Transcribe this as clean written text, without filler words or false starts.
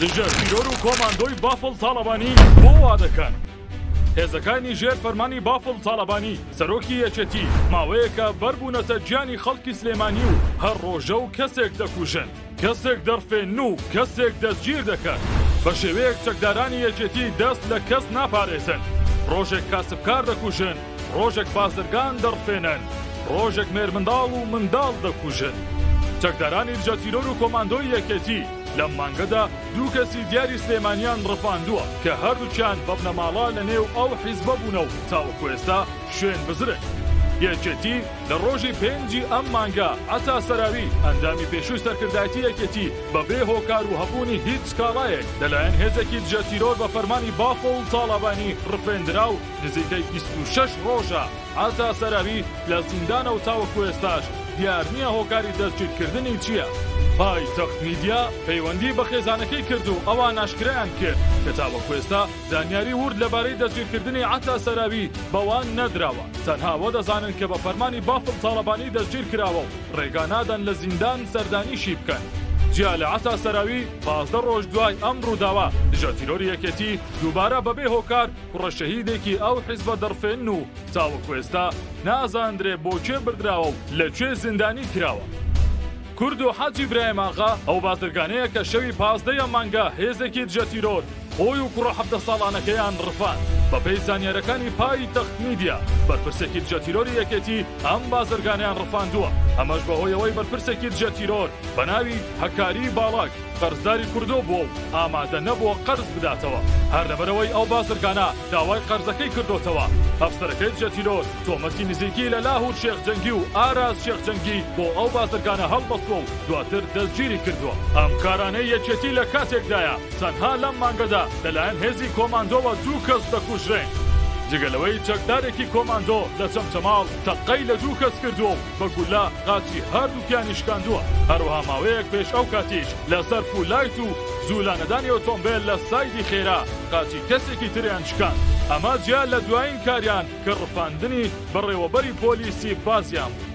دژە تیرۆر و کۆماندۆی بافڵ تاڵەبانی بۆ وا دەکەن؟ هێزەکانی ژێر فەرمانی بافڵ تاڵەبانی، سەرۆکی یەکێتی، ماوەیەکە بەربوونەتە گیانی خەڵکی سلێمانی و هەر ڕۆژە و کەسێک دەکوژن، کەسێک دەڕفێنن و کەسێک دەستگیر دەکەن. بە شێوەیەک چەکدارانی یەکێتی دەست لە کەس ناپارێزن. ڕۆژێک کاسبکار دەکوژن، ڕۆژێک بازرگان دەڕفێنن، ڕۆژێک مێرمنداڵ و منداڵ دەکوژن. چەکدارانی دژە تیرۆر و کۆماندۆی یەکێتی لەم مانگەدا دوو کەسی دیاری سلێمانیان ڕفاندووە کە هەردووکیان بە بنەماڵە لە نێو ئەو حیزبە بوونە و تاوەکو ئێستا شوێن بزرن. یەکێتی لە ڕۆژی پێنجی ئەم مانگە عەتا سەراوی، ئەندامی پێشووی سەرکردایەتی یەکێتی بەبێ هۆکار و هەبوونی هیچ سکاڵایەک لەلایەن هێزێکی دژە تیرۆر بە فەرمانی بافڵ تاڵەبانی ڕفێندرا و نزیکەی 26 ڕۆژە عەتا سەراوی لە زیندانە و تاوەکو ئێستاش دیار نییە هۆکاری دەستگیرکردنی چییە. پایتەخت میدیا پەیوەندی بە خێزانەکەی کرد و ئەوان ئاشکرایان کرد کە تاوەکو ئێستا زانیاری ورد لەبارەی دەستگیرکردنی عەتا سەراوی بەوان نەدراوە، تەنها ئەوە دەزانن کە بە فەرمانی بافڵ تاڵەبانی دەستگیرکراوە و ڕێگا نادەن لە زیندان سەردانیشی بکەن. جیا لە عەتا سەراوی، 15 ڕۆژ دوای ئەم ڕووداوە، دژە تیرۆری یەکێتی دووبارە بەبێ هۆکار کوڕە شەهیدێکی ئەو حیزبە دەڕفێنن و تاوەکو ئێستا نازاندرێ بۆ کوێ بردراوە و لە کوێ زیندانی کراوە. کوردۆ حاجی برایم ئاغا ئەو بازرگانەیە کە شەوی 15 ی ئەم مانگە هێزێکی دژە تیرۆر خۆی و کوڕە 17 ساڵانەکەیان ڕفاند. بەپێی زانیارەکانی پایتەخت میدیا، بەرپرسێکی دژە تیرۆری یەکێتی ئەم بازرگانەیان ڕفاندووە، ئەمەش بەهۆی ئەوەی بەرپرسێکی دژە تیرۆر بەناوی هەکاری باڵاک قەرزداری کوردۆ بووە و ئامادە نەبووە قەرز بداتەوە، هەر لەبەرئەوەی ئەو بازرگانە داوای قەرزەکەی کردۆتەوە، ئەفسەرەکەی دژە تیرۆر تۆمەتی نزیکی لە لاهور شێخ جەنگی و ئاراس شێخ جەنگی بۆ ئەو بازرگانە هەڵبەستووە و دواتر دەستگیری کردووە. ئەم کارانەی یەکێتی لە کاتێکدایە تەنها لەم مانگەدا لەلایەن هێزی کۆماندۆوە دوو کەس دەکوژرێن، جگە لەوەی چەکدارێکی کۆماندۆ لە چەمچەماڵ تەقەی لە دوو کەس کردووە و بە گوللە قاچی هەردووکیانی شکاندووە، هەروەها ماوەیەک پێش ئەو کاتیش لەسەر فولایت و زوو لانەدانی ئۆتۆمبێل لە سایدی خێرا قاچی کەسێکی تریان شکاند، ئەمە جیا لە دوایین کاریان کە ڕفاندنی بەڕێوەبەری پۆلیسی بازیان بوو.